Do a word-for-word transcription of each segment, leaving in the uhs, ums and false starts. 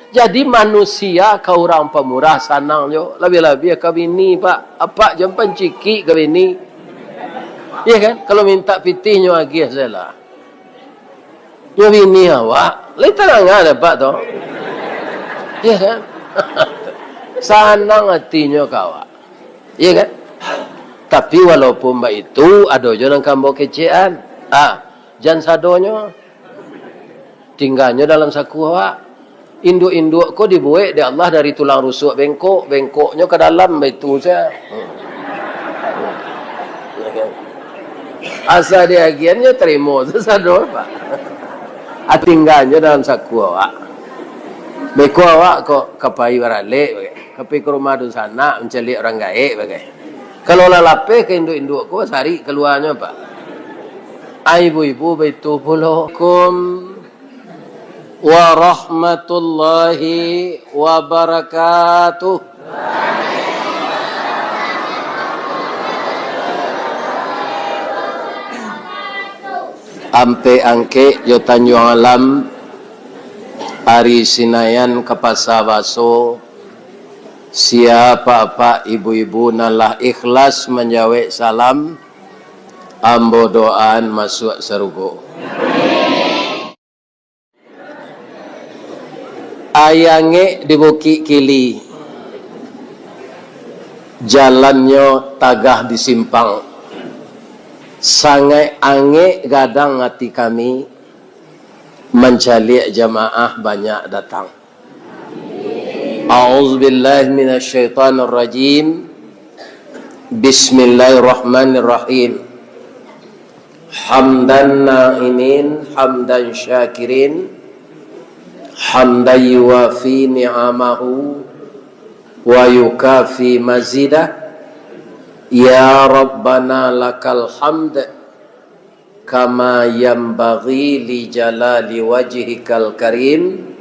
Jadi manusia ka urang pamurah sanang jo, labiah-labiah ka bini, Pak. Apak jan pancikik ka bini. Iya kan? Kalau mintak pitih nyo agiah sajolah. Nyo bini awak, lai tarang dapek tu. Iya kan? Sanang atinyo ka awak. Iya kan? Tapi walaupun baitu, ado jo nan ka ambo kecekan. Ah, jan sadonyo. Tingganyo dalam saku awak. Induak-induak ko dibuek dek Allah dari tulang rusuak bengkok, bengkoknyo ka dalam baitu sajo. Asa diagiahan nyo tarimo sasado, Pak. Atingganyo dalam saku awak. Beko awak ko ka pai baralek bagai. Ka pai ka rumah dunsanak mancaliak urang gaek bagai. Kalau lah lapeh ka induak-induak ko, sarik kaluanyo, Pak. Ai ibu-ibu baitu pulo. Kum warahmatullahi wabarakatuh. Ampek Angkek jo Tanjuang Alam, ari Sinayan ka Pasa Baso, sia apak-apak ibu-ibu nan lah ikhlas manjawek salam, ambo doaan masuak sarugo. Ai angek di Bukik Kili, jalannyo tagah di simpang. Sangaik angek gadang ati kami, mancaliak jamaah banyak datang. A'udzubillahi minasyaitonirrajim. Bismillahirrahmanirrahim. Hamdan na'imin, hamdan syakirin, hamdan yuwafi ni'amahu, wa yukafi mazidah. Ya Rabbana lakal hamd, kama yanbaghi li jalali wajhikal karim,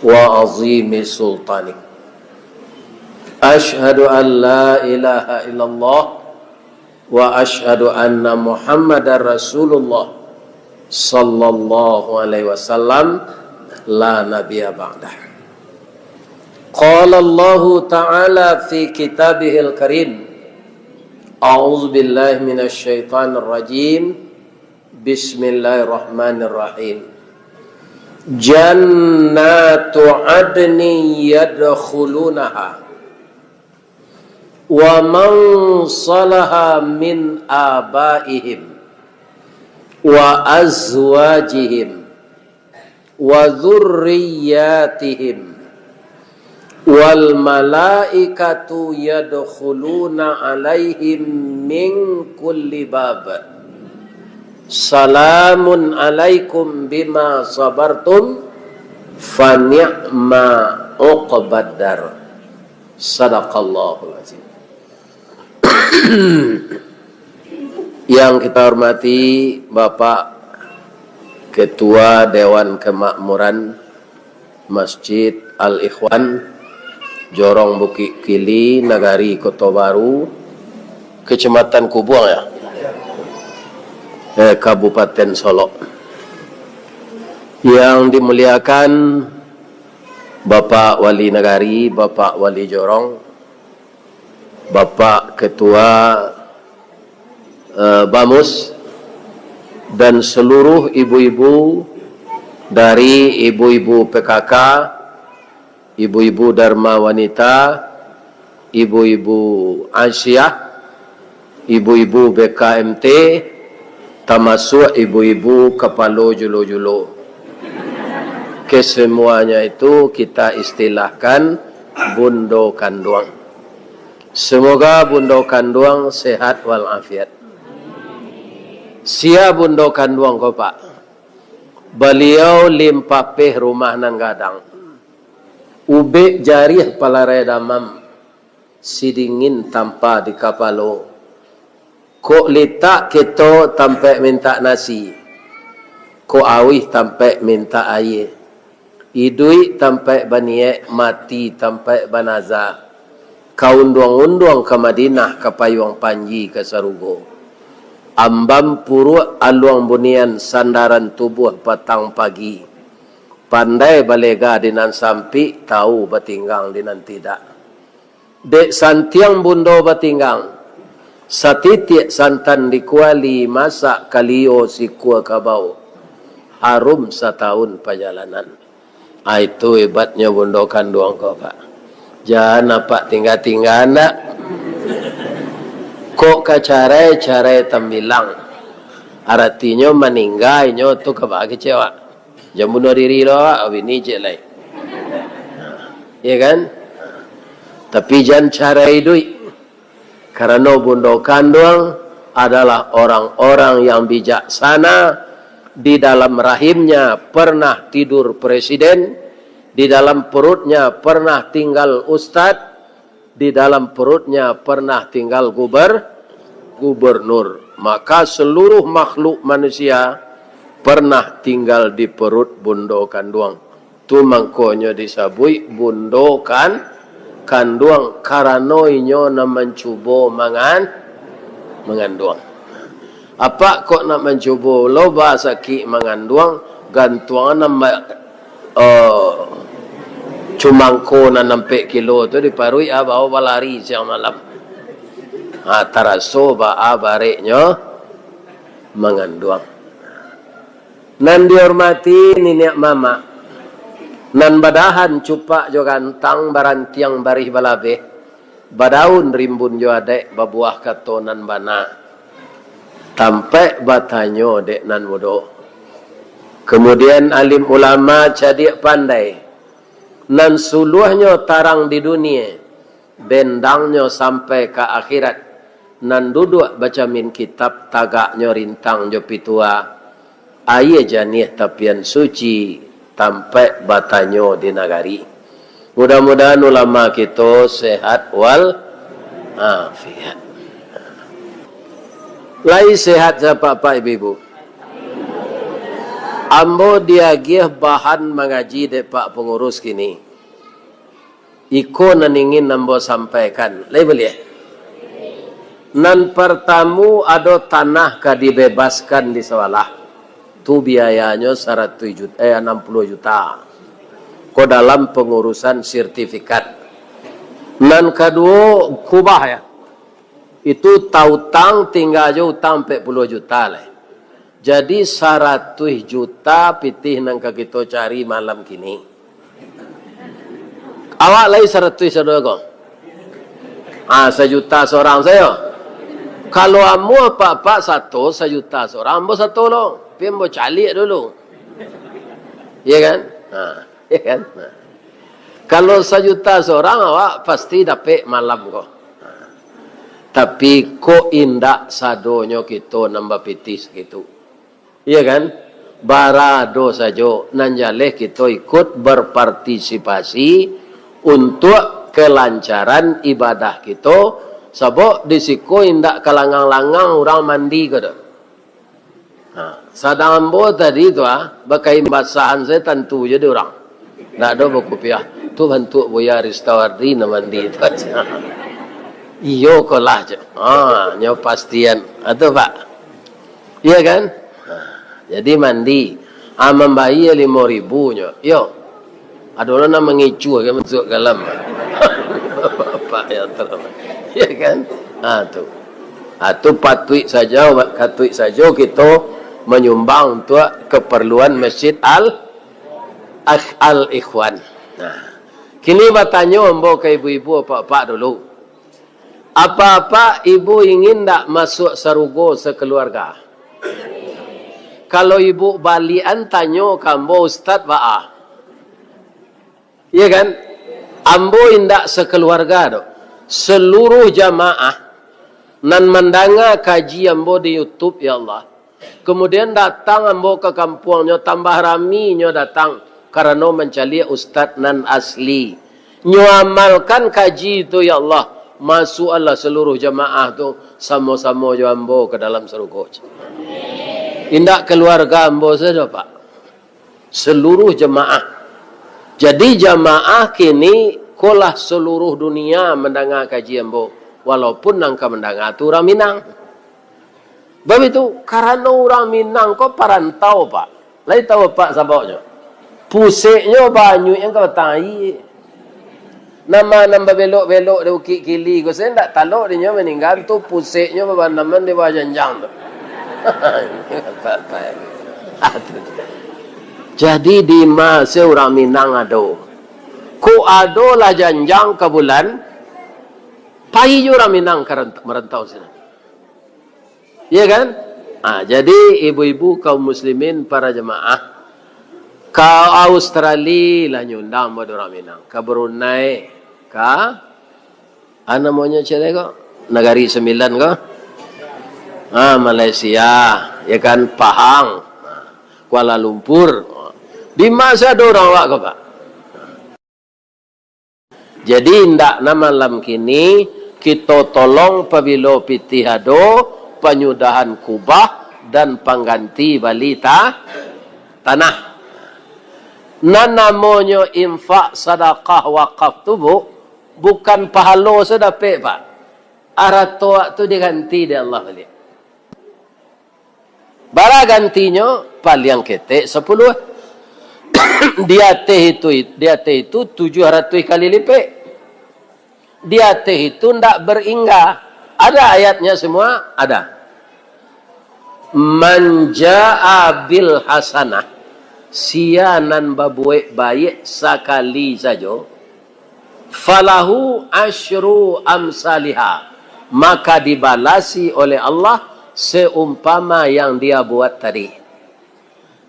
wa azimi sultanik. Asyhadu an la ilaha illallah, wa asyhadu anna Muhammadar Rasulullah sallallahu alaihi wasallam, la nabiyya ba'dah. Qala Allahu ta'ala fi kitabihil karim, a'udzu billahi minasy syaithanir rajim. Bismillahirrahmanirrahim. Jannatu adnin yadkhulunaha, wa man salaha min abaihim, wa azwajihim, wa dzurriyyatihim, wal malaikatu yadkhuluna alaihim min kulli bab. Salamun alaikum bima sabartum, fa ni'ma uqbad dar. Sadaqallahul azim. Yang kita hormati Bapak Ketua Dewan Kemakmuran Masjid Al-Ikhwan, Jorong Bukik Kili, Nagari Koto Baru, Kecamatan Kubuang, ya, eh, Kabupaten Solok. Yang dimuliakan Bapak Wali Nagari, Bapak Wali Jorong, Bapak Ketua, eh, Bamus, dan seluruh ibu-ibu dari ibu-ibu P K K, ibu-ibu Dharma Wanita, ibu-ibu Aisyah, ibu-ibu B K M T, tamasuak ibu-ibu kapalo julo-julo. Kesemuanya itu kita istilahkan bundo kanduang. Semoga bundo kanduang sehat walafiat. Sia bundo kanduang ko, Pak? Baliau limpapeh rumah nan gadang. Ubek jariah palarai damam, sidingin tampa di kapalo. Kok litak keto tampek mintak nasi, kok auih tampek mintak aia. Iduik tampek baniek, mati tampek banaza. Ka unduang-unduang ka Madinah, ka payuang panji ka sarugo. Ambam puruak aluang bunian, sandaran tubuah patang pagi. Pandai balega di nan sampik, tahu batinggang di nan tidak. Dek santiang bundo batinggang, satitiak santan di kuali, masak kalio sikua kabau, harum satahun pajalanan. Ah, itu hebatnyo bundo kanduang ko, Pak. Jan apak tingga-tingga ndak. Kok ka carai, carai tambilang. Aratinyo maningga inyo tu ka bakecek awak. Jan bunuah diri lo awak, bini cek lai. Ya kan? Tapi jan carai iduik. Karano bundo kanduang adalah orang-orang yang bijaksana, di dalam rahimnya pernah tidur presiden, di dalam perutnya pernah tinggal ustad, di dalam perutnya pernah tinggal guber-, gubernur. Maka seluruh makhluk manusia pernah tinggal di perut bundo kanduang. Tu mangkonyo disabuik bundo kan-, kanduang, karano inyo nan mancubo mangan-, manganduang. Apak kok nak mancubo lo ba sakik manganduang, gantuang nan ba-, eh, cumangko nan ampek kilo tu di paruik, ah, bao balari siang malam. Ha, taraso baa bareknyo manganduang. Nan dihormati niniak mamak, nan badahan cupak jo gantang, barantiang barih balabeh, badaun rimbun jo adaik, babuah kato nan bana, tampaik batanyo dek nan mudo. Kemudian alim ulama cadiak pandai, nan suluahnyo tarang di dunie, bendangnyo sampai ka akhirat, nan duduak bacamin kitab, tagaknyo rintang jo pitua, aia janiah tapian suci, tampaik batanyo di nagari. Mudah-mudahan ulama kito sehat wal afiat. Lai sehat sapak-pak ibu-ibu? Ambo diagiah bahan mangaji dek pak pangurus kini. Iko nan ingin ambo sampaikan. Lai buliah? Nan partamu, ado tanah ka dibebaskan di Sawalah. Tu biayanyo saratuih juta, eh, anam puluah juta. Ko dalam pangurusan sertifikat. Nan kaduo, kubah, ya. Itu tautang, tingga jo utang ampek puluah juta lai. Jadi, saratuih juta pitih nan ka kito cari malam kini. Awak lai saratuih sadoa ko? Ah, sajuta sorang sajo. Kalau ambo apak-apak sato, sajuta sorang, ambo sato lo. Tapi ambo caliak dulu. Iya kan? Ha, iya kan? Ha. Kalau sajuta sorang, awak pasti dapek malam ko. Ha. Tapi, kok indak sadonyo kito nan bapitih sakitu? Iya kan? Barado sajo, nan jaleh kito ikut berpartisipasi untuak kelancaran ibadah kito, sabab di siko indak kalangang-langang urang mandi ko doh. Ha, sadang ambo tadi tu, ah, bakain basahan sajo tantu je di urang. Ndak ado bakupiah. Tu bantuak Buya Ristawardi nan mandi tu. Iyo ko lah, cek. Ha, nyo pastian. Ha, tu, Pak. Iya kan? Ha, jadi mandi. Ah, mambayia limo ribu nyo. Iyo. Ado urang nan mangicuah ka masuak ka dalam. Bapak yang terhormat. Ya kan? Ha, tu. Ha, tu patuik sajo, katuik sajo kito manyumbang untuak kaparluan Masjid Al, Al-Ikhwan. Nah, kini batanyo ambo ka ibu-ibu, apak-apak dulu. Apak-apak ibu ingin ndak masuak sarugo sakaluarga? Kalau ibu balian, tanyo ka ambo, Ustaz, baa? Iya kan? Ambo indak sakaluarga doh. Seluruh jamaah nan mandanga kaji ambo di YouTube, ya Allah. Kemudian datang ambo ka kampuang nyo, tambah rami nyo datang, karano mancaliak ustaz nan asli. Nyo amalkan kaji tu, ya Allah. Masuaklah seluruh jamaah tu samo-samo jo ambo ka dalam sarugo. Indak kaluarga ambo sajo, Pak. Seluruh jamaah. Jadi, jamaah kini ko lah seluruh dunia mandanga kaji ambo, walaupun nan ka mandanga tu urang Minang. Baitu, karano urang Minang ko parantau, Pak. Lai tahu, Pak, sababnyo? Puseknyo banyuik nan ka batang aia. Nan ma nan babelok-belok di Bukik Kili ko, se ndak talok dinyo maningga tu, puseknyo babanaman di bawah janjang tu. Jadi, di ma se urang Minang ado. Kok ado lah janjang ka bulan, pai jo urang Minang ka rant-, marantau sinan. Iya kan? Ah, jadi ibu-ibu kaum muslimin, para jamaah, ka Australia lah nyundang buat urang Minang, ka Brunei, ka, ah, namonyo cek ko? Nagari Sembilan ko? Ah, Malaysia, ya kan, Pahang, ah, Kuala Lumpur. Di ma se ado urang awak ko, Pak? Jadi, indak na malam kini, kito tolong pabilo pitih ado, panyudahan kubah, dan pangganti bali ta-, tanah. Nan namonyo infak, sadakah, wakaf tu, Bu, bukan pahalo se dapek, Pak. Arato awak tu diganti dek Allah baliak. Bara gantinyo? Paliang ketek sapuluah. Di ateh itu, di ateh itu tujuah ratuih kali lipek. Di ateh itu ndak beringga. Ada ayatnya semua? Ada. "Man jaa bil hasanah," sia nan babuek baiak sakali sajo, "falahu asyru amsaliha," maka dibalasi oleh Allah seumpama yang dia buat tadi,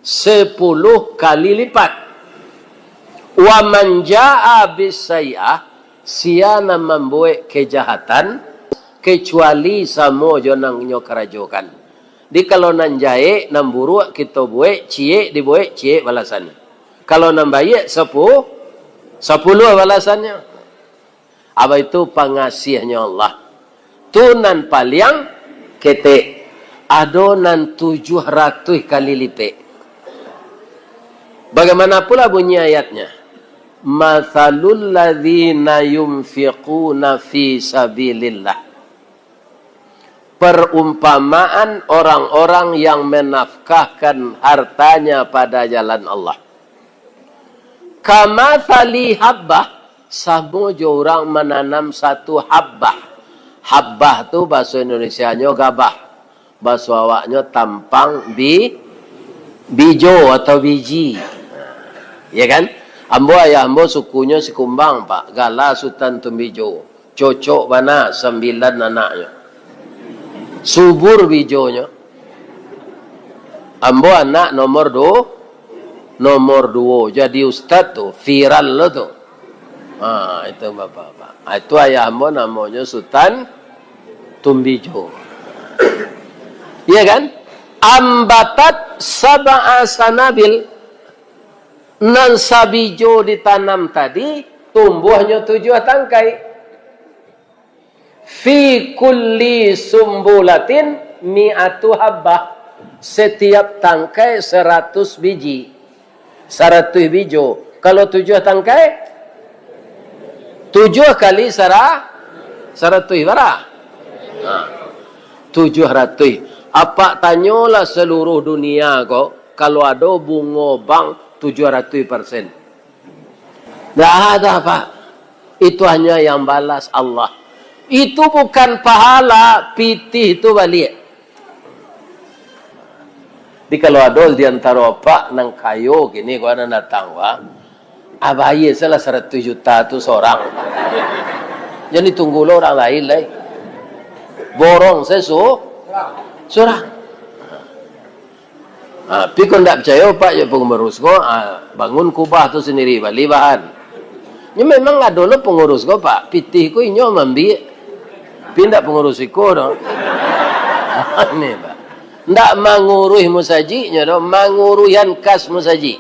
sepuluh kali lipat. "Wa man jaa bis sayyi'ah," sia nan mambuek kejahatan, kecuali samo jo nan nyo karajokan. Jadi, kalau nan jahek, nan buruak kito buek, ciek dibuek, ciek balasannyo. Kalau nan baiak, sapu-, sapuluah balasannyo. Apa itu pangasiahnyo Allah? Tu nan paliang ketek. Ado nan tujuah ratuih kali lipek. Bagaimana pula bunyi ayatnya? "Matsalul ladzina yunfiquna fi sabilillah." Perumpamaan orang-orang yang menafkahkan hartanya pada jalan Allah. "Kamatsali habbah," samo jo urang mananam satu habbah. Habbah tu bahaso Indonesianyo gabah. Bahaso awaknyo tampang bi-, bijo atau biji. Ya kan? Ambo, ayah ambo sukunyo Sikumbang, Pak. Gala Sutan Tumbijo. Cocok bana, sambilan anaknyo. Subur bijonyo. Ambo anak nomor du-, nomor duo. Jadi ustad tu, viral lo tu. Ha, itu bapak-bapak. Ha, itu ayah ambo namonyo Sutan Tumbijo. Iya kan? "Ambatat sab'a sanabil." Nan sabijo ditanam tadi, tumbuahnyo tujuah tangkai. "Fi kulli sumbulatin mi'atu habbah." Setiap tangkai saratus biji. Saratus bijo. Kalau tujuah tangkai, tujuah kali sara-, saratus bara? Nah, tujuah ratuih. Apak tanyolah saluruah dunia ko, kalau ado bungo bank tujuah ratuih persen. Ndak ada, Pak. Itu hanya yang balas Allah. Itu bukan pahala, pitih tu baliak. Jadi, kalau ado di antaro apak nan kayo kini, ko nan datang, Pak, abayie salah saratus juta tu sorang. Jan ditunggu lo urang lain lai. Borong se su-, surang. Ha, tapi kok ndak picayo, Pak, jo pangurus ko, ha, bangun kubah tu sandiri, bali bahan. Nyo memang ado lo pangurus ko, Pak. Pitih ko inyo maambiak. Tapi ndak pangurus iko doh. Ini, Pak. Ndak manguruih musajiknyo doh, manguruihan kas musajik.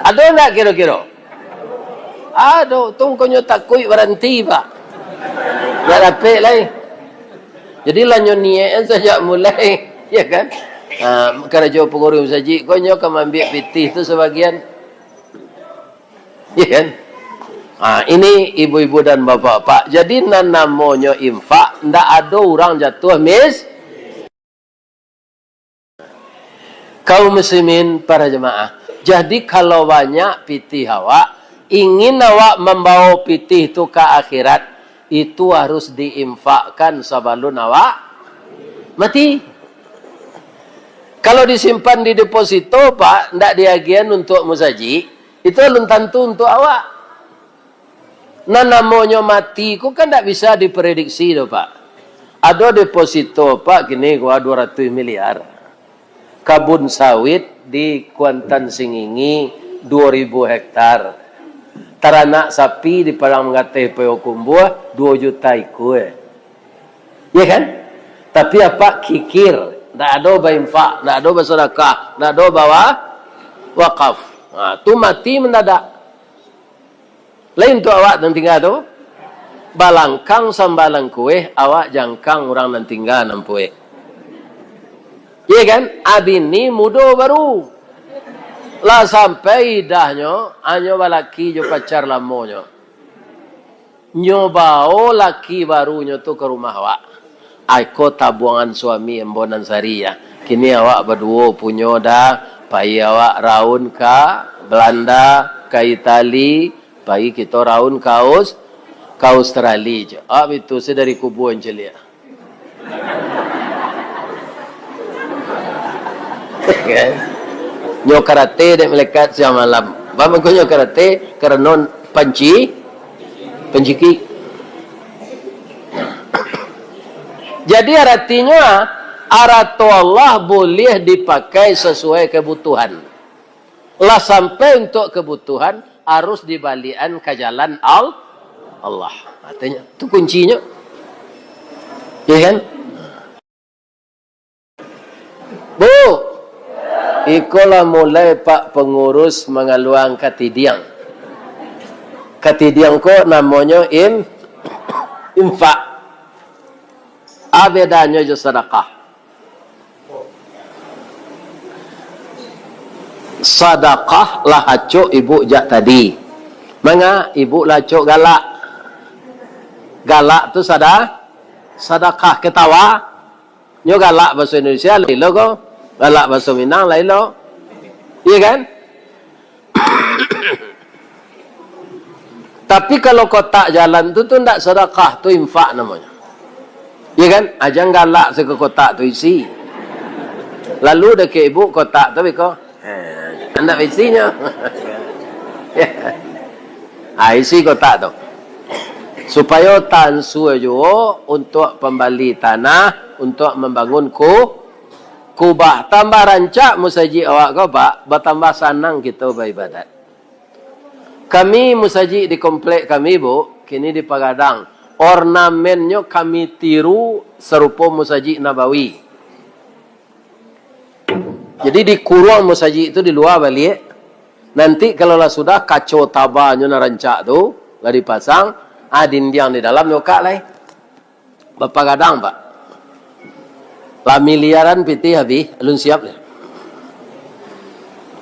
Ado ndak kiro-kiro? Ado, tungkonyo takuik baranti, Pak. Ndak dapek lai. Jadi lah nyo niaik sajak mulai, ya kan? Ha, karajo pangurus musajik ko nyo ka maambiak pitih tu sabagian. Ya kan? Ha, ini ibu-ibu dan bapak-bapak. Jadi nan namonyo infak, ndak ado urang jatuah mis-, Kaum muslimin, para jemaah, jadi kalau banyak pitih awak, ingin awak mambawa pitih tu ka akhirat, itu harus diinfakkan sabalun awak mati. Kalau disimpan di deposito, Pak, ndak diagian untuak musajik, itu alun tantu untuak awak. Nan namonyo mati ko kan ndak bisa diprediksi doh, Pak. Ado deposito, Pak, kini ko dua ratus miliar. Kabun sawit di Kuantan Singingi dua ribu hektar. Taranak sapi di Padang Manggateh Payokumbuah dua juta ikua. Ya kan? Tapi apak kikir, ndak ado bainfak, ndak ado basadakah, ndak ado bawa wakaf. Nah, tu mati mendadak. Lain tu awak nan tingga tu. Balangkang sambalang kueh, awak jangkang urang nan tingga nampueh. Iya kan? Abini mudo baru. Lah sampai idahnyo, hanyo balaki jo pacar lamonyo. Nyo bao laki barunyo tu ka rumah awak. Ai ko tabuangan suami ambo nan sari, ya. Kini awak baduo punyo dah, pai awak raun ka Belanda, ka Itali, pai kito raun ka Aus-, ka Australia je. Awak bitu se dari kubua caliak. Kan? Nyo karate dek malaikat siang malam. Baa mangko nyo karate? Karano panci, panciki. Jadi aratinyo, arato Allah buliah dipakai sasuai kabutuhan. Lah sampai untuak kabutuhan, harus dibaliakan ka jalan Al-, Allah. Artinyo, tu kuncinyo. Ya kan? Bu, iko lah mulai Pak Pangurus mangaluang katidiang. Katidiang ko namonyo in-, infak. A bedanyo jo sadakah? Sadakah lah acok ibu jak tadi. Manga ibu lah acok galak. Galak tu sada-, sadakah, ketawa. Nyo galak bahaso Indonesia, lain lo ko. Galak bahaso Minang, lain lo. Iya kan? Tapi kalau kotak jalan tu, tu ndak sadakah, tu infak namonyo. Iya kan? Ajan galak se ka kotak tu isi. Lalu dakek ibu kotak tu beko. Ha, ndak isinyo. Ha, isi kotak tu. Supayo tansua juo untuak pambali tanah, untuak mambangun ku-, kubah. Tambah rancak musajik awak ko, Pak, batambah sanang kito baibadat. Kami musajik di komplek kami, Bu, kini dipagadang. Ornamennyo kami tiru sarupo Musajik Nabawi. Jadi dikuruang musajik tu di lua baliak. Nanti kalau lah sudah, kaco tabanyo nan rancak tu lah dipasang, ah, dindiang di dalam nyokak lai. Bapagadang, Pak. Lah miliaran pitih abih, alun siap lai.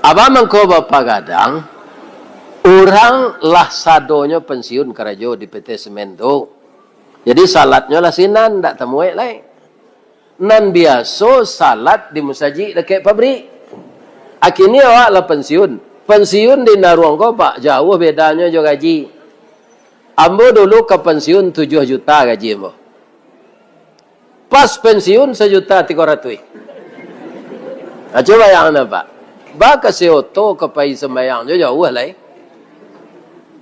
Abah mangko bapagadang, urang lah sadonyo pensiun karajo di P T Semen tu. Jadi salatnyo lah sinan, ndak tamuek lai. Nan biaso salat di musajik dakek pabrik. Akini awak lah pensiun. Pensiun di Naruang ko, Pak, jauah bedanyo jo gaji. Ambo dulu ka pensiun tujuah juta gaji ambo. Pas pensiun sajuta tigo ratuih. Ha, cubo bayangkan, Pak. Ba ka si oto ka pai sumbayang jo jauah lai.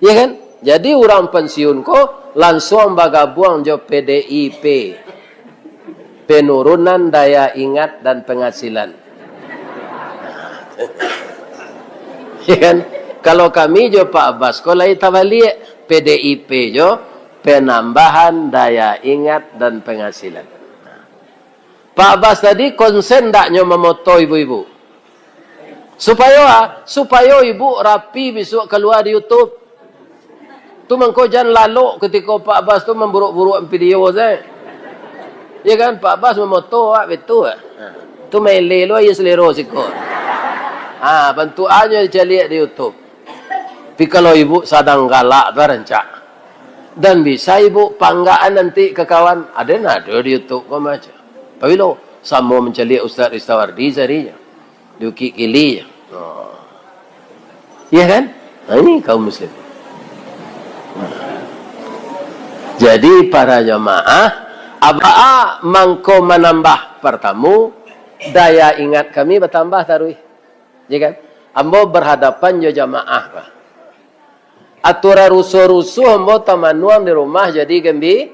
Iya kan? Jadi urang pensiun ko lansuang bagabuang jo P D I P. Penurunan daya ingat dan penghasilan. Iya kan? Kalau kami jo Pak Abbas ko lai tabaliak, P D I P jo penambahan daya ingat dan penghasilan. Pak Abbas tadi konsen ndak nyo mamoto ibu-ibu? Supayo, ah, supayo ibu rapi bisuak kalua di YouTube. Tu mangko jan lalok katiko Pak Abbas tu mamburuak-buruak video sae. Ya kan, Pak Abbas mamoto awak betul. Ha. Tu maele lo aia selero siko. Ha, bantuakannyo dicaliak di YouTube. Tapi kalau ibu sadang galak tu rancak. Dan bisa ibu panggaan nanti ka kawan. Ado nan ado di YouTube ko macam. Pabilo samo mancaliak Ustaz Ristawardi sarinyo. Di Bukik Kili. Oh. Iya kan? Nah, ini kaum muslim. Jadi, para jamaah, abaa mangko manambah partamu, daya ingat kami batambah taruih. Ya kan? Ambo berhadapan jo jamaah, Pak. Atau rusuh-rusuh ambo tamanuang di rumah jadi gembi-,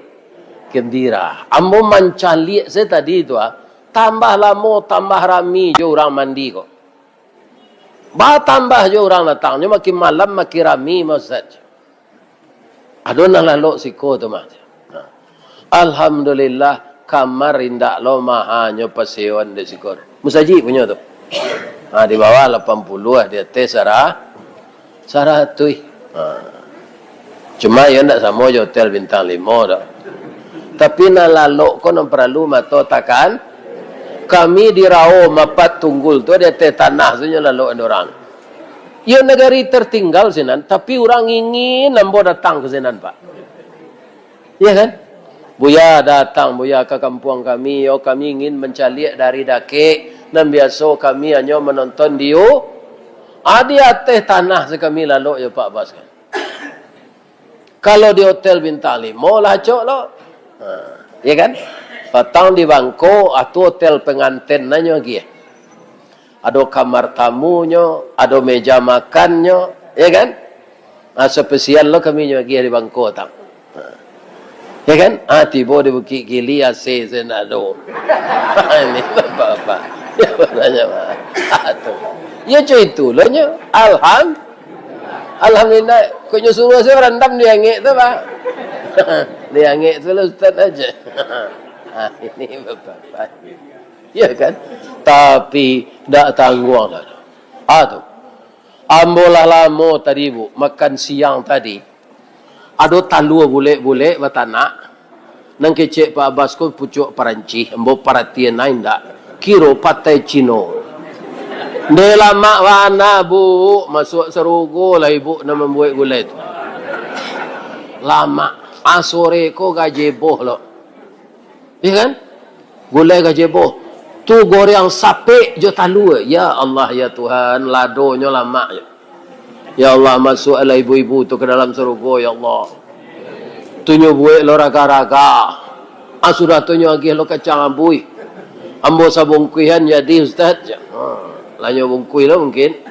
gembira. Ambo mancaliak se tadi tu, ah. Tambah lamo, tambah rami jo urang mandi ko. Batambah jo urang datang, nyo makin malam makin rami, Ustaz. Ado nan lalok siko tu mah. Nah. Alhamdulillah, kamar indak lo mahanyo pasewan dek siko. Musajik punyo tu. Ha, di bawah lapan puluah, di ateh sara-, saratuih. Ha. Cuma iyo ndak samo jo hotel bintang limo doh. Tapi nan lalok ko nan paralu mato takan. Kami di Rao Mapat Tunggul tu di ateh tanah tu nyo lalok urang. Iyo nagari tertinggal sinan, tapi urang ingin ambo datang ka sinan, Pak. Iya kan? Buya datang, Buya, ka kampuang kami, yo, kami ingin mancaliak dari dakek, nan biaso kami hanyo manonton di u-, ah, di ateh tanah se kami lalok, yo, Pak Bas, kan. Kalau di hotel bintang limo lah acok lo. Ha, iya kan? Patang di bangko, ah, tu hotel penganten nanyo agiah. Ado kamar tamunyo, ado meja makannyo, ya kan? Ah, spesial lo kami nyo agiah di bangko tang. Ha. Ya kan? Ah, tibo di Bukik Kili A C se ndak ado. Ini bapak-bapak. Ya, banyak, Pak. Ah, tu. Ya, cuma itu lo nyo. Alham-, Alhamdulillah. Kok nyo suruh se barandam di angek tu, Pak. Di angek tu lah ustaz aja. Ah, ini bapak-bapak. Ya kan? Tapi dak tangguang lah. Ah, tu. Ambo lah lamo tadi, Bu, makan siang tadi. Ado talua bulek-bulek batanak. Nan kecek Pak Abbas ko pucuak Parancis, ambo paratian ai ndak. Kiro patai Cino. Ndeh lamak bana, Bu, masuak sarugo lah ibu nan mambuek gulai tu. Lamak. Ah, sore ko gajebo lo. Ya kan? Gulai gajebo. Tu goreang sapek jo talua. Ya Allah, ya Tuhan, ladonyo lamak, ya. Ya Allah, masuaklah ibu-ibu tu ka dalam sarugo, ya Allah. Tu nyo buek lo raga-raga. Ah, sudah tu nyo agiah lo kacang abuih. Ambo sabungkuihan jadi, Ustaz. Ha, lah nyo bungkuih lo mungkin.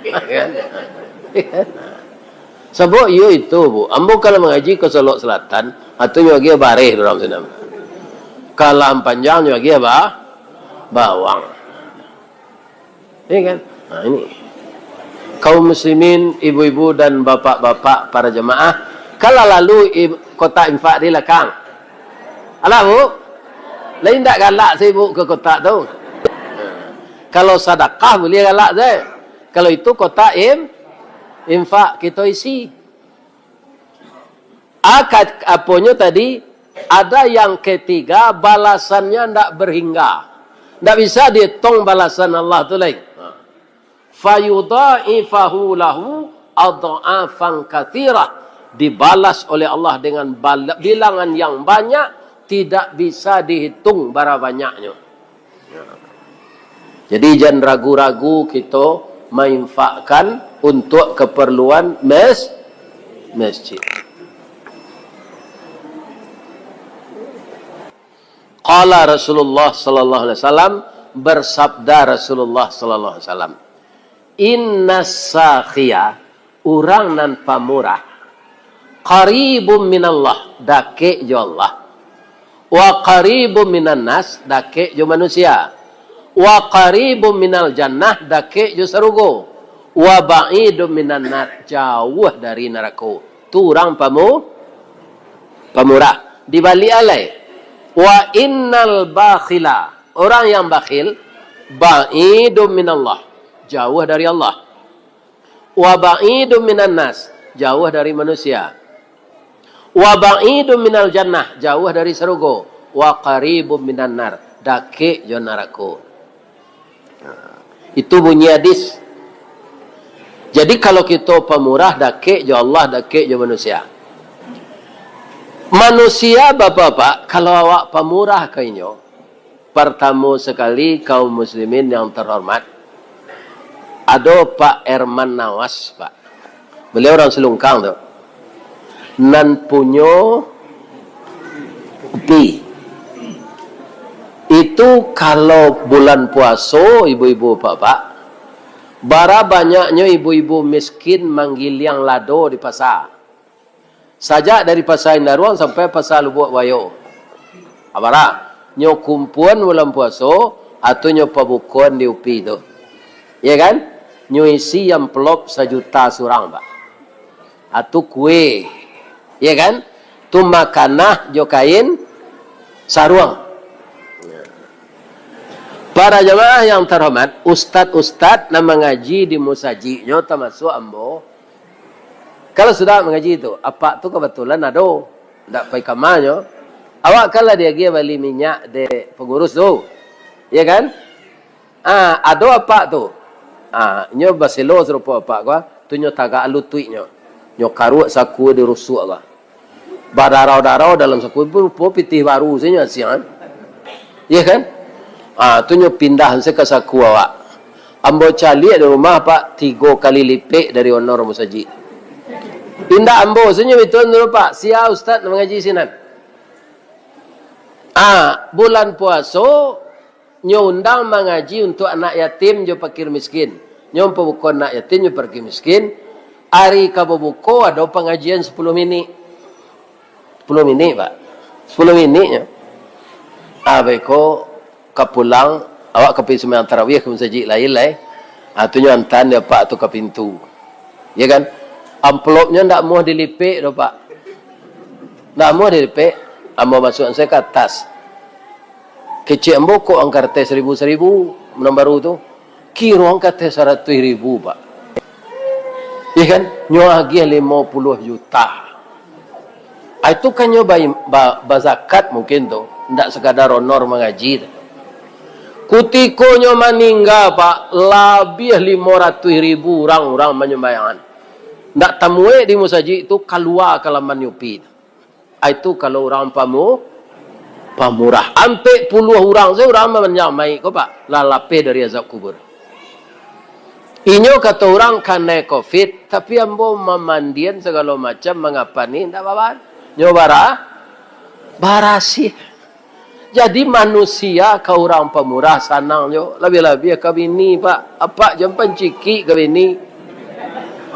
Kan? Sabab iyo itu, Bu. Ambo kalau mangaji ka Solok Selatan, atu nyo agiah bareh urang sinan. Kalau Ampang Panjang nyo agiah ba-, bawang. Iya kan? Nah, ini. Kaum muslimin, ibu-ibu dan bapak-bapak para jemaah, kalau lalu ib-, kotak infak di lakang. Alah, Bu? Lain ndak galak sibuk ke kotak tu. Kalau sadakah boleh galak se. Kalau itu kotak im-, infak kito isi. Akad, aponyo tadi, ada yang ketiga, balasannya ndak berhingga. Ndak bisa dihitung balasan Allah tu lain. Fayudha'ifahu lahu adh'afan katsirah. Dibalas oleh Allah dengan bala-, bilangan yang banyak, tidak bisa dihitung bara banyaknyo. Jadi, jan ragu-ragu kito mainfakkan untuk keperluan mes-, masjid. Qala Rasulullah sallallahu alaihi wasallam, bersabda Rasulullah sallallahu alaihi wasallam, "Innas sakhiya, urang nan pamurah, qaribum minallah, dakek jo Allah, wa qaribum minan nas, dakek jo manusia, wa qaribum minal jannah, dakek jo sarugo, wa ba'idum minan nar, jauah dari narako." Tu urang pamu-, pamurah. Dibaliak alai, wa innal bakhila, urang yang bakhil, ba'idum minallah, jauah dari Allah. Wa ba'idum minan nas, jauah dari manusia. Wa ba'idum minal jannah, jauah dari sarugo. Wa qaribum minan nar, dakek jo narako. Nah, itu bunyi hadis. Jadi, kalau kito pamurah, dakek jo Allah, dakek jo manusia. Manusia, bapak-bapak, kalau awak pamurah ka inyo, partamo sakali, kaum muslimin yang terhormat, Ado Pak Erman Nawas, Pak. Beliau urang Silungkang tu. Nan punyo upi. Itu kalau bulan puaso, ibu-ibu, bapak-bapak, bara banyaknyo ibu-ibu miskin manggiliang lado di pasa. Sajak dari Pasa Indaruang sampai Pasa Lubuak Buayo. Abara, nyo kumpuan bulan puaso, atu nyo pabukoan di upi tu. Iya kan? Nyo isi amplop sajuta surang, Pak. Atu kue. Iya kan? Tu makanah jo kain saruang. Para jamaah yang terhormat, ustad-ustad nan mangaji di musajiknyo, tamasuak ambo, kalau sudah mangaji tu, apak tu kabatulan ado, ndak pai kamanyo, awak kan lah diagiah bali minyak dek pangurus tu, iya kan? Ah, ado apak tu, ah, nyo baselo sarupo apak ko, tu nyo tagak lutuiknyo, nyo karuak saku di rusuak ko. Badarau-darau dalam saku, rupo pitih baru sajo nyo asiang, kan? Iya kan? Ah, tu nyo pindah se ka saku awak. Ambo caliak di rumah, Pak, tigo kali lipek dari honor musajik. Indak ambo sajo itu dulu, Pak. Sia ustad mangaji sinan. Ah, bulan puaso, nyo undang mangaji untuak anak yatim jo pakir miskin. Nyo pabuko anak yatim jo pakir miskin. Ari ka babuko ado pangajian sapuluah minik. Sapuluah minik, Pak. Sapuluah minik nyo. Ah, beko ka pulang, awak ka pai sumbayang tarawih ka masajik lain lai. Ah, tu nyo antaan dek apak tu ka pintu. Ya kan? Amplopnyo ndak muah dilipek doh, Pak. Ndak muah dilipek. Ambo masuak se ka ateh. Kecek ambo kok angka ateh saribu-saribu, nan baru tu. Kiro angka ateh saratuih ribu, Pak. Iya kan? Nyo agiah limo puluah juta. Ah, itu kan nyo ba-, ba-, bazakat mungkin tu. Ndak sakadar honor mangaji tu. Kutiko nyo maningga, Pak, labiah limo ratuih ribu urang-urang manyumbayangan. Ndak tamuek di musajik tu, kalua ka laman upi tu. Ah, itu kalau urang pamu-, pamurah. Ampek puluah urang se urang mamanjang mayik ko, Pak. Lah lapeh dari azab kubur. Inyo kato urang kanai covid, tapi ambo mamandian sagalo macam, mangapani, ndak baba-, nyo bara-, barasiah. Jadi manusia ka urang pamurah sanang jo, labiah-labiah ka bini, Pak. Apak jan pancikik ka bini.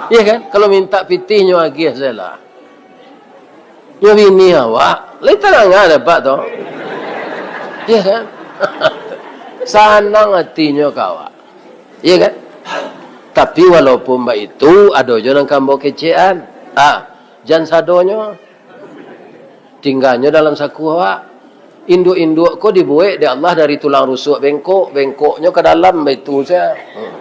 Iya kan? Kalau mintak pitih nyo agiah se lah. Nyo bini awak, lai tanang dapek tu. Iya kan? Sanang atinyo ka awak. Iya kan? Tapi walaupun baitu, ado jo nan ka ambo kecekan. Ah, jan sadonyo. Tingganyo dalam saku awak. Induak-induak ko dibuek dek Allah dari tulang rusuak bengkok, bengkoknyo ka dalam baitu sajo. Hmm.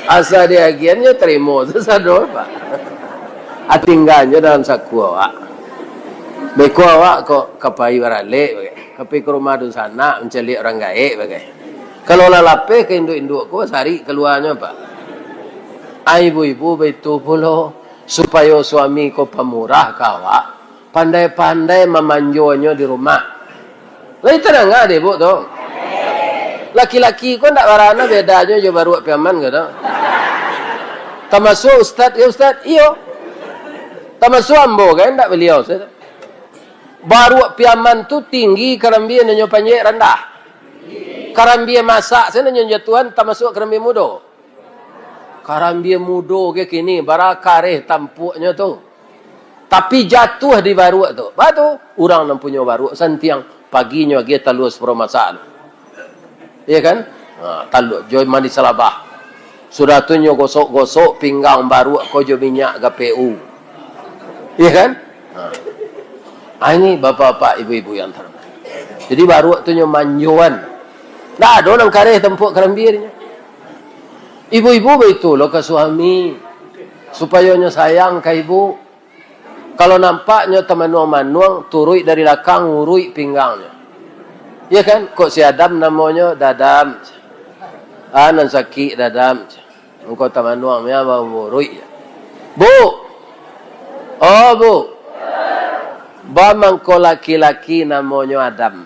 Asa diagiannyo tarimo sasado, Pak. Atingganyo dalam saku awak. Beko awak kok ka pai baralek bagai. Ka pai ka rumah dunsanak mancaliak urang gaek bagai. Kalau lah lapeh ka induak-induak ko, sarik kaluanyo, Pak. Ai ibu-ibu baitu pulo, supayo suami ko pamurah ka awak, pandai-pandai mamanjonyo di rumah. Lai tadanga dek Ibuk tu? Laki-laki ko ndak barana bedanyo jo baruak piaman ko tu. Tamasuak ustad, ya ustad? Iyo. Tamasuak ambo kan, ndak baliau sajo. Baruak piaman tu tinggi, karambia nan nyo panjek randah. Karambia masak sajo nan nyo jatuahan, tamasuak karambia mudo. Karambia mudo ge kini, bara kareh tampuaknyo tu. Tapi jatuah di baruak tu. Baa tu? Urang nan punyo baruak santiang, paginyo agiah talua saparo masak tu. Iya kan? Ha, talua jo mandi salabah. Sudah tu nyo gosok-gosok pinggang baruak ko jo minyak G P U. Iya kan? Ha. Ah, ini bapak-bapak, ibu-ibu yang terhormat. Jadi baruak tu nyo manjoan. Ndak ado nan kareh tampuak karambia nyo. Ibu-ibu baitu lo ka suami, supayo nyo sayang ka ibu. Kalau nampak nyo tamanuang-manuang, turuik dari lakang, uruik pinggangnyo. Iya kan? Kok si Adam namonyo, Dadam. Ah, nan sakik, Dadam. Engkau tamanuang, ya, ba-, uruik. Bu! Oh, Bu! Ba mangko laki-laki namonyo Adam.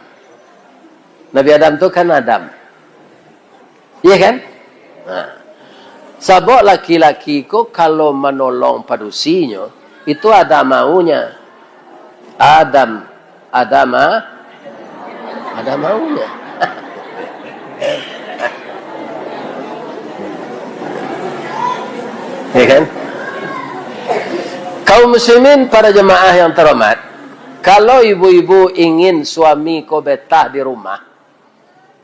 Nabi Adam tu kan Adam. Iya kan? Nah. Sabab laki-laki ko kalau manolong padusinyo, itu ada maunya. Adam, ada ma-, ada maunya. Ya kan? Kaum muslimin, para jemaah yang terhormat, kalau ibu-ibu ingin suami ko betah di rumah,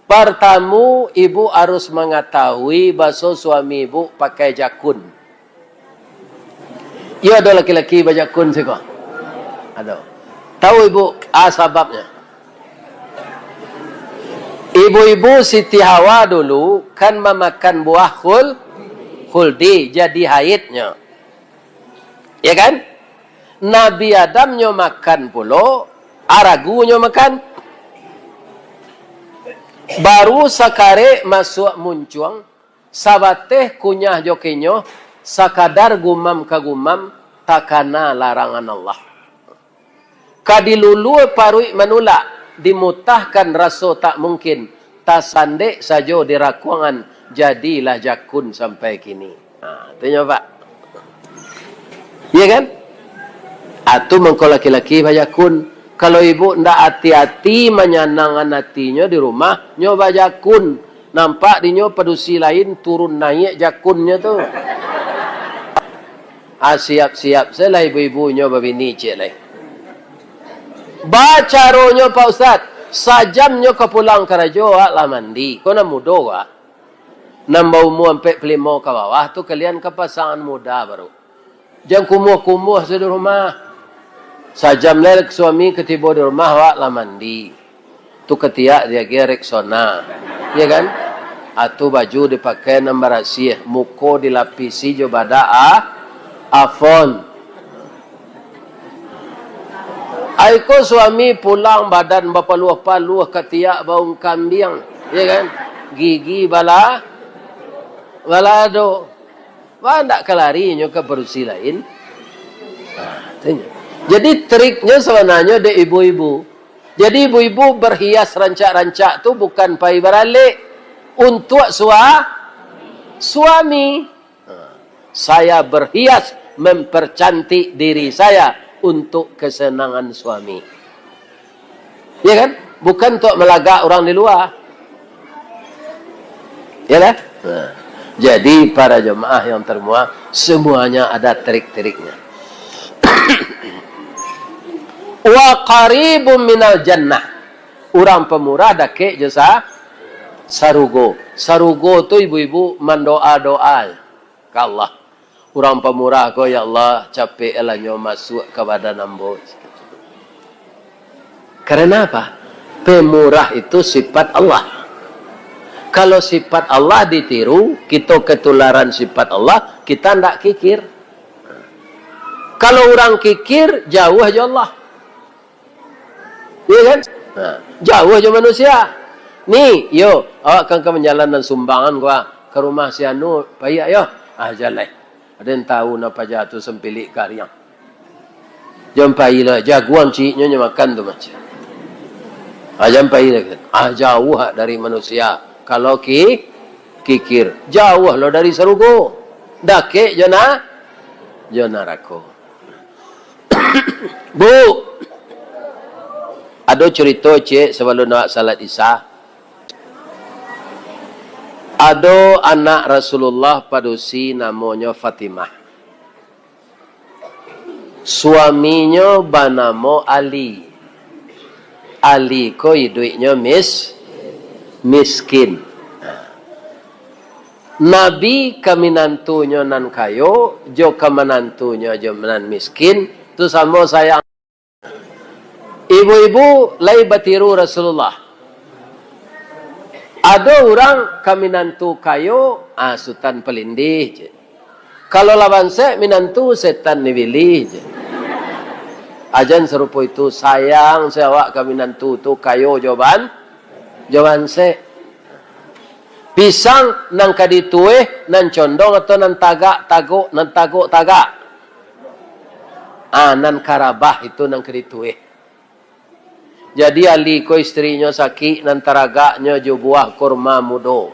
partamu, ibu harus mangatahui baso suami ibu pakai jakun. Iyo, ado laki-laki bajakun siko? Ado. Tahu ibu, ah, sababnyo? Ibu-ibu Siti Hawa dulu kan mamakan buah khul-, khuldi, jadi haidnyo. Ya kan? Nabi Adam nyo makan pulo, aragu nyo makan. Baru sakarek masuak muncuang, sabateh kunyah jo kenyo, sakadar gumam ka gumam, takana larangan Allah. Ka dilulua paruik manulak, dimutahkan raso tak mungkin, tasandek sajo di rakuangan, jadilah jakun sampai kini. Ha, tu nyo, Pak. Iya kan? Atu mangko laki-laki bajakun. Kalau ibu ndak ati-ati manyanangkan atinyo di rumah, nyo bajakun. Nampak dinyo padusi lain turun naiak jakunnyo tu. Ah, siap-siap sajolah ibu-ibu nyo babini ciek lai. Bacaronyo, Pak Ustaz, sajam nyo ka pulang karajo, awak lah mandi. Ko nan mudo, Wak. Nan baumua ampek puluah limo ka bawah tu, kalian ka pasangan muda baru. Jan kumuah-kumuah sajo di rumah. Sajam lai suami ka tibo di rumah, awak lah mandi. Tu katiak diagiah Rexona. Iya kan? Atu baju dipakai nan barasiah, muko dilapisi jo badak a-, Avon. Ai ko suami pulang badan bapaluah-paluah, katiak baung kambiang, ya kan? Gigi bala-, balado. Wah, ndak ka lari nyo ka padusi lain. Nah, tu nyo. Jadi, triknyo sabananyo dek ibu-ibu. Jadi, ibu-ibu berhias rancak-rancak tu bukan pai baralek, untuak sua-, suami. Ha, saya berhias, mempercantik diri saya untuk kesenangan suami. Ya kan? Bukan untuk melagak orang di luar. Ya lah? Nah, jadi para jemaah yang termuah, semuanya ada trik-triknya. Wa qaribun minal jannah. Urang pamurah dakek jo sa-, sarugo. Sarugo tu ibu-ibu mandoa-doa ka Allah. Urang pamurah ko, "Ya Allah, capeklah nyo masuak ka badan ambo." Karena apa? Pemurah itu sifat Allah. Kalau sifat Allah ditiru, kito ketularan sifat Allah, kita ndak kikir. Kalau urang kikir, jauah jo Allah. Iya kan? Nah, jauah jo manusia. Ni, yo, awak kan ka manjalan nan sumbangan ko, ah, ka rumah si anu, paiak yo. Ah, jaleh. Aden tahu nan paja tu sampilik kariang. Jan pai lah, jaguang ciiknyo nyo makan tu macam. Ah, jan pai lah. Ah, jauah dari manusia. Kalau ki-, kikir, jauah lo dari sarugo. Dakek jo na-, jo narako. Bu, ado curito ciek sabalun awak salat Isya. Ado anak Rasulullah padusi namonyo Fatimah. Suaminyo banamo Ali. Ali ko iduiknyo mis-, miskin. Nabi ka minantunyo nan kayo, jo ka manantunyo jo nan miskin, tu samo sayang. Ibu-ibu lai batiru Rasulullah. Ado urang ka minantu kayo, ah, Sutan Palindih je. Kalau lah bansek minantu, setan dibilih je. Ajan sarupo itu, sayang se awak ka minantu tu kayo jo ban-, jo bansek. Pisang nan ka ditueh, nan condong atau nan tagak tagok, nan tagok tagak? Ah, nan karabah itu nan ka ditueh. Jadi, Ali ko istrinyo sakik, nan taragaknyo jo buah kurma mudo.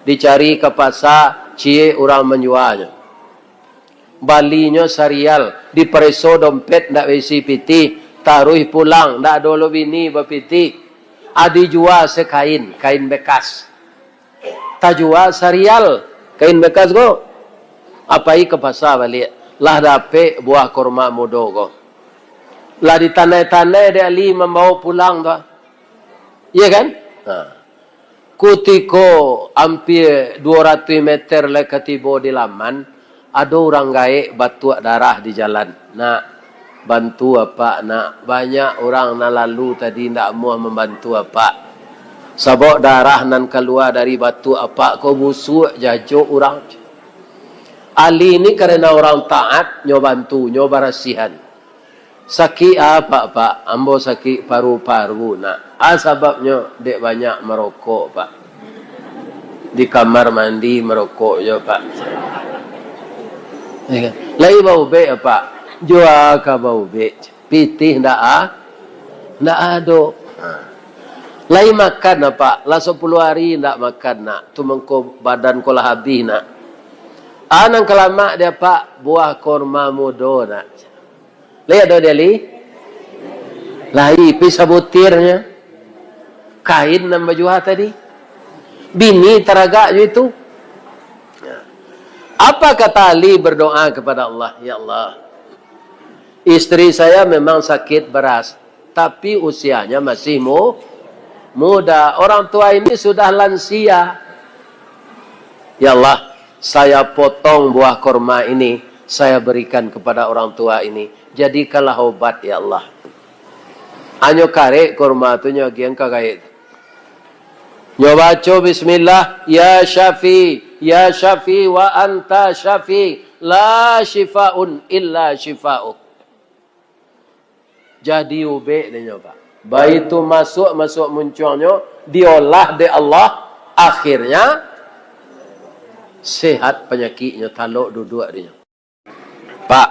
Dicari ka pasa, ciek urang manjuanyo. Balinyo sarial, dipareso dompet ndak baisi pitih, taruih pulang, ndak ado lo bini bapitih. A, dijua sakain, kain bekas. Tajua sarial, kain bekas ko. A, pai ka pasa baliak, lah dapek buah korma mudo ko. Lah ditanai-tanai dek Ali mambawo pulang tu. Iya kan? Nah. Kutiko ampia duo ratuih meter lai ka tibo di laman, ado urang gaek batuak darah di jalan. "Nak, bantu apak, nak. Banyak urang nan lalu tadi ndak amuah mambantu apak. Sabab darah nan kalua dari batuak apak ko busuak, jajok urang." Ali ni karano urang taat, nyo bantu, nyo barasiahan. "Sakik apak, Pak?" "Ambo sakik paru-paru, nak." "A sababnyo?" "Dek banyak marokok, Pak. Di kamar mandi marokok jo, Pak." Ya kan? "Lai baubek, Pak?" "Jua ka baubek. Pitih ndak a-, ndak ado." Ha. "Lai makan, Pak?" "Lah sapuluah ari ndak makan, nak. Tu mangko badan ko lah abih, nak." "A nan ka lamak di apak?" "Buah korma mudo, nak." Lai ado di Ali? Lai, pi sabutirnyo. Kain nan bajua tadi. Bini taragak jo itu. Apa kata Ali berdoa kepada Allah? "Ya Allah, istri saya memang sakit beras, tapi usianya masih mu-, muda. Orang tua ini sudah lansia. Ya Allah, saya potong buah korma ini, saya berikan kepada orang tua ini. Jadikanlah obat, ya Allah." Anyo karek korma tu, nyo agiahan ka gaek tu. Nyo baco bismillah, "Ya Syafi, ya Syafi, wa anta Syafi, la syifaun illa syifauk." Jadi ubek dek nyo, Pak. Baitu masuak, masuak muncuangnyo, diolah dek Allah, akhirnya sehat panyakiknyo, talok duduak dek nyo. "Pak,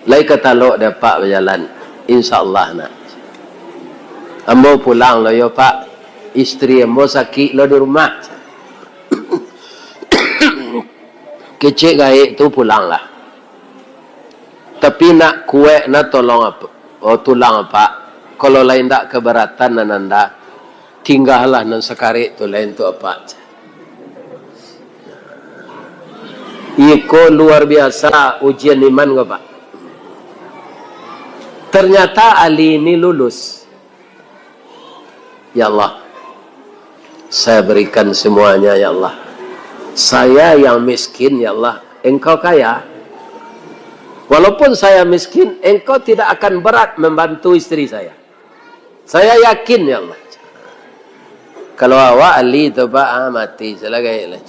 lai ka talok dek apak bajalan, insya Allah, nak. Ambo pulang lo yo, Pak. Istri ambo sakik lo di rumah." "Kecek gaek tu pulanglah. Tapi nak kuek na tolong ap-, oh, tulang apak. Kalau lai ndak kabaratan nan anda, tinggalah nan sakarek tu lai untuak apak." Iko luar biasa ujian iman ko, Pak. Ternyata Ali ini lulus. "Ya Allah, saya berikan semuanya, ya Allah. Saya yang miskin, ya Allah. Engkau kaya. Walaupun saya miskin, Engkau tidak akan berat membantu istri saya. Saya yakin, ya Allah." Kalau awak Ali tu, Pak, ah, mati, salah gaek lah.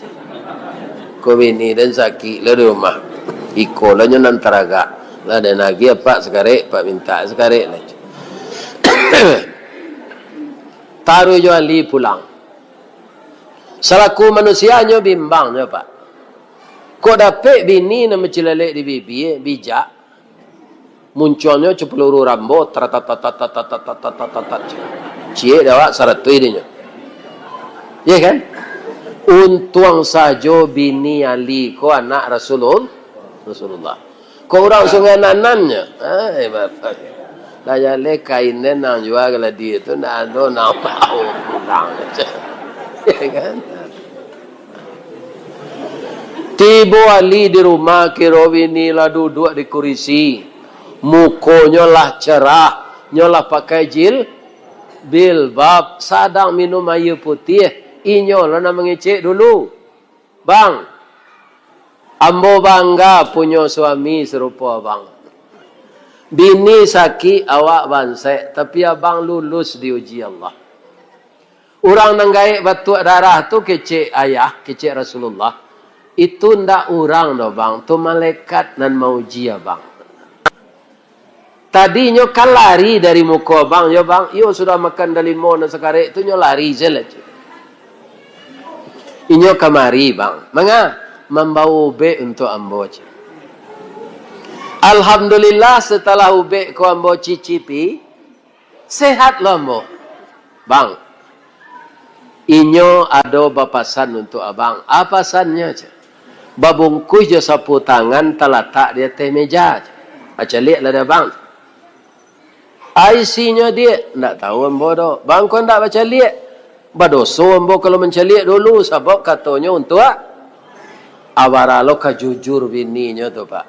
Ko bini den sakik lo di rumah. Iko lo nyo nan taragak. Lah den agiah apak sakarek, apak mintak sakarek lah. Taruih jo Ali pulang. Salaku manusia nyo bimbang nyo, Pak. Kok dapek bini nan bacilelek di bibia, bijak, muncuangnyo cam paluru Rambo, taratatatatatatatatatat. Ciek dek awak saratuih dinyo. Iya kan? Untuang sajo bini Ali ko anak Rasulul-, Rasulullah. Kok urang Sungai Nanannyo? Ai, bapak. Lah jaleh kain den nan jua galadi tu, ndak ado nan mau pulang. Iya kan? Tibo Ali di rumah, kiro bini lah duduak di kurisi. Mukonyo lah cerah, nyo lah pakai jil-, bilbab, sadang minum aia putiah. Inyo lah nan mangecek dulu. "Bang, ambo bangga punyo suami sarupo abang. Bini sakik, awak bansaik, tapi abang lulus diuji Allah." Urang nan gaek batuak darah tu kecek ayah, kecek Rasulullah, "Itu ndak urang doh, Bang, tu malaikat nan mauji abang. Tadi nyo kan lari dari muko abang, yo, Bang, iyo sudah makan dalimo nan sakarek tu, nyo lari se lah, cek. Inyo kamari, Bang. Manga? Mambawa ubek untuak ambo, cek. Alhamdulillah, setelah ubek ko ambo cicipi, sehat lo ambo, Bang. Inyo ado bapasan untuak abang. A pasannyo, cek. Babungkuih jo sapu tangan talatak di ateh meja, cek. Bacaliak lah di abang. A isinyo, diak? Ndak tahu ambo doh. Bang, ko ndak bacaliak? Badoso ambo kalau mancaliak dulu, sabab katonyo untuak abara lo ka jujur bininyo tu, Pak.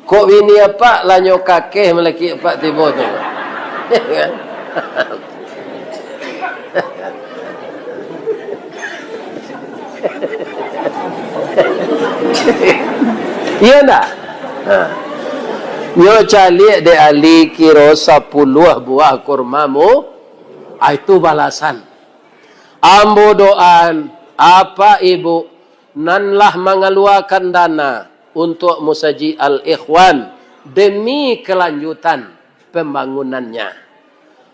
Kok bini apak lah nyo kakeh malakik apak tibo tu? Iyo ndak? Ha. Nyo caliak dek Ali kiro sapuluah buah kurma mu, ah, itu balasan. Ambo doaan, apak ibuk nan lah mangaluakan dana untuak Musajik Al-Ikhwan demi kalanjutan pambangunannyo.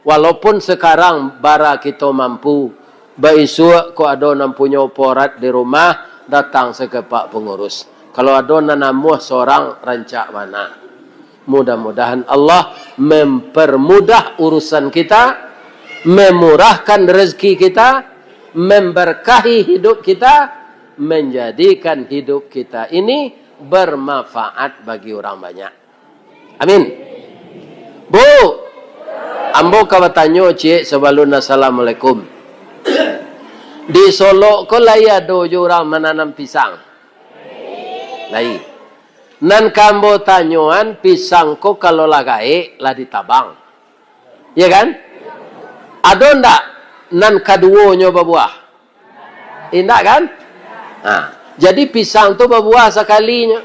Walaupun sakarang bara kito mampu, baisuak kok ado nan punyo porat di rumah, datang se ka pak pangurus. Kalau ado nan namuah sorang, rancak bana. Mudah-mudahan Allah mempermudah urusan kita, memurahkan rezeki kita, memberkahi hidup kita, menjadikan hidup kita ini bermanfaat bagi orang banyak. Amin. Bu, ambo ka batanyo ciek sabalun assalamualaikum. Di Solok ko lai ado jo urang mananam pisang? Lai. Nan ka ambo tanyoan, pisang ko kalau lah gaek, lah ditabang. Ya kan? Ado ndak nan kaduonyo babuah? Indak kan? Nah, jadi pisang tu babuah sakalinyo.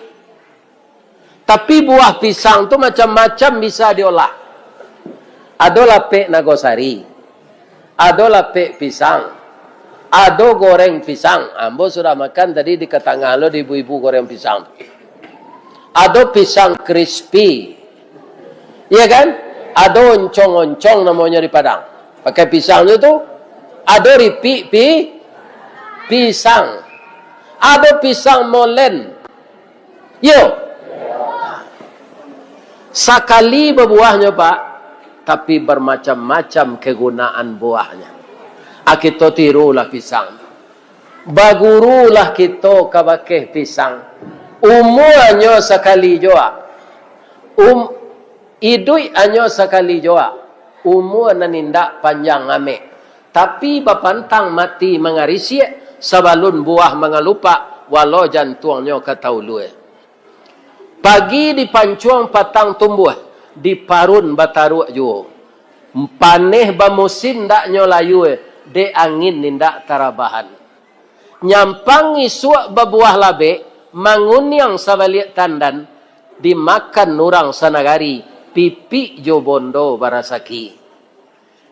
Tapi buah pisang tu macam-macam bisa diolah. Ado lapek nagosari, ado lapek pisang, ado goreng pisang. Ambo sudah makan tadi di katangah lo di ibu-ibu goreng pisang tu. Ado pisang crispy. Iya kan? Ado oncong-oncong namonyo di Padang. Pakai pisang tu tu. Ado ripik pi-, pisang. Ado pisang molen. Yo. Sakali babuahnyo, Pak, tapi bermacam-macam kegunaan buahnyo. Ah, kito tirulah pisang. Bagurulah kito ka bakeh pisang. Umuanyo sakali jo, ah. Um, iduik anyo sakali jo, ah. Umua nan indak panjang amek. Tapi bapantang mati mangarisiak, sabalun buah mangalupak, walau jantuangnyo ka taulua. Pagi dipancuang patang tumbuah, diparun bataruak juo. Paneh bamusim ndak nyo layua, dek angin indak tarabahan. Nyampang isuak babuah labek, manguniang sabaliak tandan, dimakan urang sanagari, pipik jo bondo barasaki.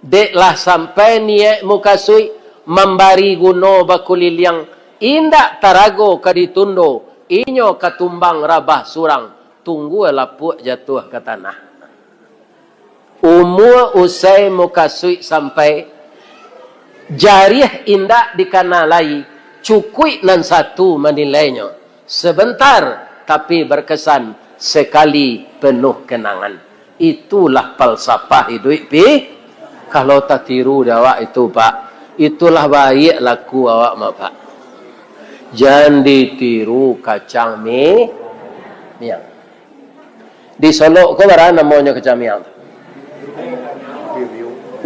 Dek lah sampai niaik mukasuik, mambari guno bakuliliang, indak tarago ka ditundo, inyo ka tumbang rabah surang, tunggua lapuak jatuah ka tanah. Umua usai mukasuik sampai, jariah indak dikana lai, cukuik nan satu manilainyo. Sebentar, tapi berkesan, sekali penuh kenangan. Itulah falsafah iduik, Pi. Kalau tatiru di awak itu, Pak, itulah baiak laku awak mah, Pak. Jan ditiru kacang mi-, miang. Di Solok ko bara namonyo kacang miang tu?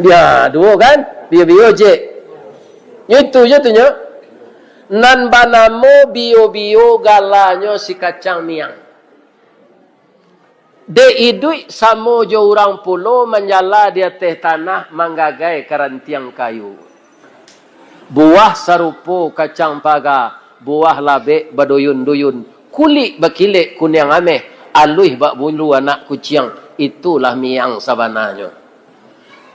Ya, duo kan? Bio-bio je. Itu je tu nyo. Nan banamo bio-bio galanyo si kacang miang. Dek iduik samo jo urang pulo manjala di ateh tanah manggagai karantiang kayu. Buah sarupo kacang paga, buah labek baduyun-duyun, kulik bakilek kuniang ameh, aluih bak bulu anak kuciang, itulah miang sabananyo.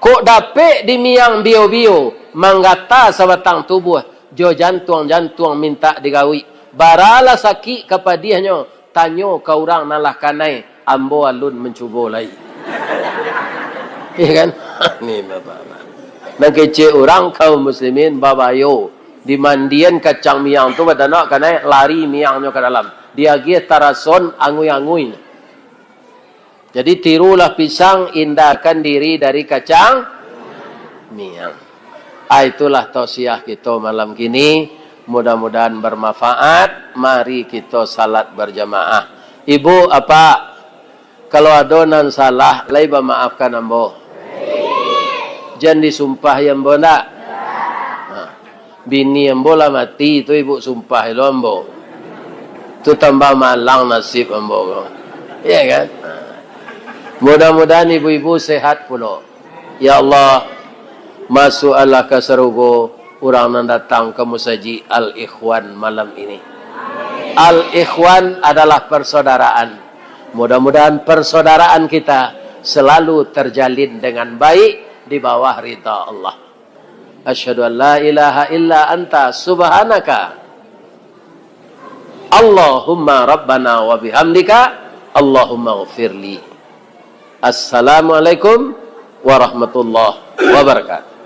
Kok dapek di miang bio-bio, manggata sabatang tubuah, jo jantuang-jantuang mintak digawik. Baralah sakik ka padiahnyo, tanyo ka urang nan lah kanai, ambo alun mancubo lai. Iya kan? Ni bapak-bapak. Nan kecek urang kaum muslimin babayo. Dimandian kacang miang tu, badan awak kanai, lari miangnyo ka dalam. Diagiah tarason angui-angui. Jadi, tirulah pisang, indahkan diri dari kacang miang. Ah, itulah tausiah kito malam kini. Mudah-mudahan bermanfaat. Mari kito salat berjamaah. Ibu, apak, kalau ado nan salah, lai bamaafkan ambo. Jan disumpahi ambo ndak? Nah, bini ambo lah mati tu, ibu sumpahi lo ambo. Tu tambah malang nasib ambo ko. Iya kan? Nah. Mudah-mudahan ibu-ibu sehat pulo. Ya Allah, masuakkanlah ka sarugo urang nan datang ka musajik Al-Ikhwan malam ini. Al-Ikhwan adalah persaudaraan. Mudah-mudahan persaudaraan kita selalu terjalin dengan baik di bawah ridha Allah. Asyhadu an la ilaha illa anta subhanaka. Allahumma rabbana wa bihamdika. Allahumma ghafirli. Assalamualaikum warahmatullahi wabarakatuh.